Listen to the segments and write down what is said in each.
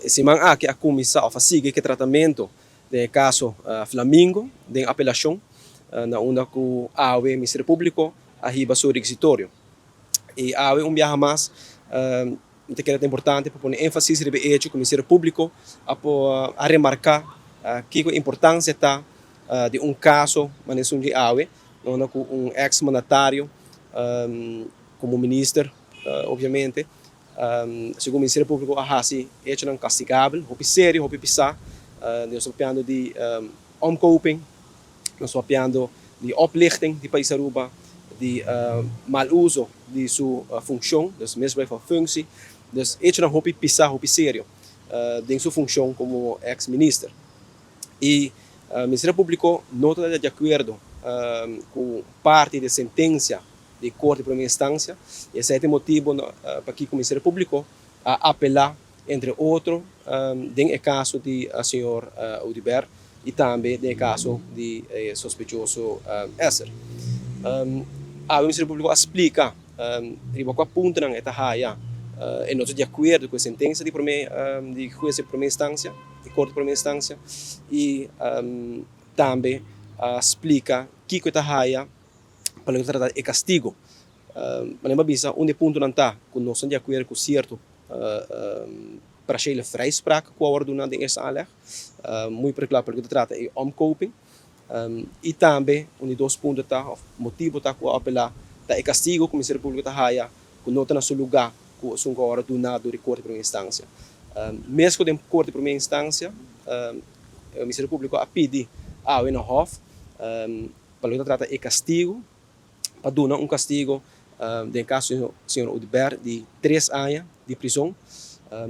E siman aki a cuminsa of a sigui cu tratamento den e caso Flamingo den apelacion, na unda cu awe Ministerio Publico a hiba su requisitorio. Y awe un biaha mas mi ta kere ta importante pa pone enfasis riba e hecho cu Ministerio Publico a por a remarca kico e importancia ta di un caso manera esun di awe, na unda cu un ex mandatario como minister obviamente, segun Ministerio Publico a haci hechonan castigabel, hopi serio, hopi pisa. Nos ta papiando di omkoping, nos ta papiando di oplichting di pais Aruba, di mal uso di su funcion, dus misbruik van functie. Dus hechonan hopi pisa, hopi serio den su funcion como ex minister. Y Ministerio Publico no ta di acuerdo cu parti di sentencia di Corte di Prome Instancia, y esey ta e motibo pakico Ministerio Publico a apela entre otro den e caso di señor Oduber y tambe den e caso di e sospechoso Esser. Awe Ministerio Publico a splica riba cua puntonan e ta haya e no ta di acuerdo cu e sentencia di prome di huez di prome instancia, di Corte di Prome Instancia, y tambe a splica kico e ta haya pa loke ta trata e castigo. Manera mi a bisa, un di e puntonan ta cu nos ta di acuerdo cu cierto partiële vrijspraak cu a worde duna den eerste aanleg, muy particular pa loke ta trata e omkoping. Y tambe un di dos punto ta, of motibo ta cu a apela, ta e castigo cu Ministerio Publico ta haya cu no ta na su luga cu esun cu a worde duna door di Corte di Primera Instancia. Mes cu den Corte di Primera Instancia, Ministerio Publico a pidi awe na Hof pa loke ta trata e castigo, pa duna un castigo den e caso di señor Oduber di 3 aña di prison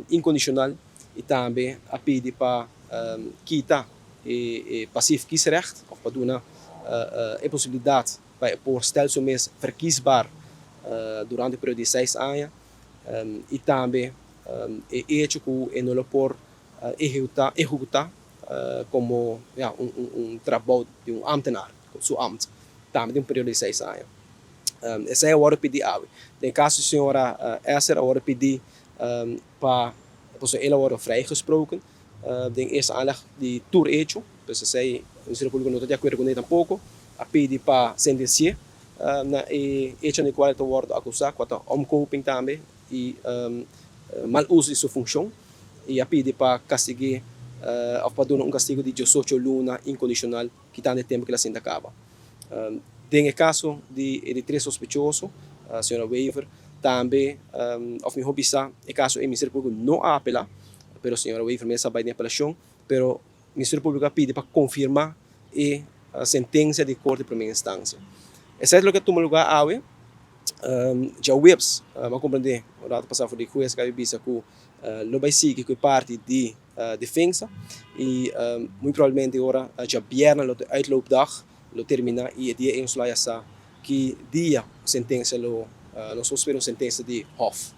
incondicional y tambe a pidi pa kita e passief kiesrecht of pa duna e posibilidad pa e por stel su mes verkiesbaar durante e periodo di 6 aña y tambe e hecho cu e no lo por ehecuta como, ja, un trabou di un ambtenaar, su ambt, tambe den un periodo di 6 aña. Esey a wordo pidi awe. Den caso di señora Esser a wordo pidi pa el a wordo vrijgesproken den eerste aanleg di tur hecho, pues esey Ministerio Publico no ta di acuerdo cune tampoco, a pidi pa sentencia na e hecho den cual e ta wordo acusa, cu ta omkoping tambe y mal uso di su funcion, y a pidi pa castigue of pa duna un castigo di 18 luna incondicional, kitando e tempo cu el a sinta caba. Den e caso di tres sospechoso, señora Wever, tambe, of miho bisa, e caso e Ministerio Publico no a apela, pero señora Wever mes a bay den apelacion, pero Ministerio Publico a pidi pa confirma e sentencia di Corte di Primera Instancia. Esey ta loke a tuma lugar awe. Djaweps, mi a comprende, un rato pasa for di huez cu a bisa cu lo bay sigui cu e parti di defensa y muy probablemente ora djabierna lo ta uitloopdag lo termina y e dia ey nos lo haya sa ki dia sentencia lo, nos por spera un sentencia di Hof.